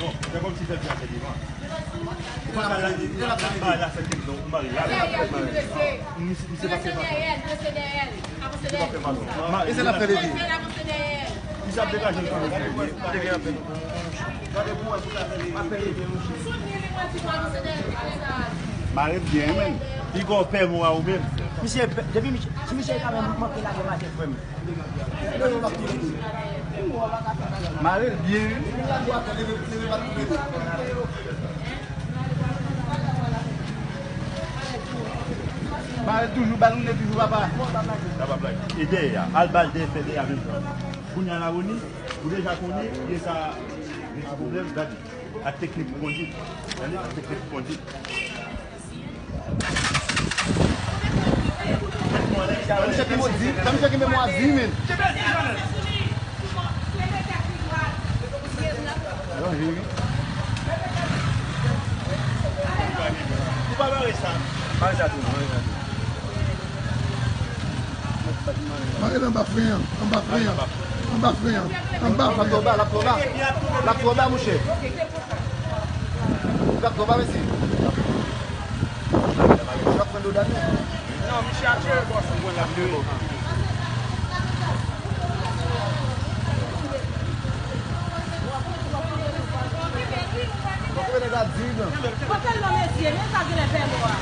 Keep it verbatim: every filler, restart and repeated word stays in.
Non, fè kòmsi fè vye afè devan. Ou pa la, ou pa la fè kèk non, ou mari la. Misye, misye pa fè mal. E se l ap fè leve. Misye ap degaje l. Mare l byen, wi, menm. Li gon pè mwa ou menm. Misye, depi misye, si misye ka menm manke lage maten, frè m. Mare l byen, wi. Mare l toujou, ba l rounen toujou, papa. Sa pa blag. E dèyè a, al ba l dèyè, fè dèyè a menm jan. Kounye a, Laroni, ou deja konnen, lè sa gen ti pwoblèm, gade. Ak teknik kondit. Gade, ak teknik kondit. Sa misye kenbe mwa di, sa misye kenbe mwa di, men. Ou pa bare sa. Bare sa tou, bare sa tou. Mare l anba fren an, anba fren an, anba fren an, anba fren an. L ap twò ba, l ap twò ba. L ap twò ba, monchè. L ap twò ba, mesye. L ap pran dodal, men. Non, misye ap jere bòs ou, mwen l ap jere. Bon, kote nèg la di, non? Kote l nan mesye, men sa genlè fè mò a.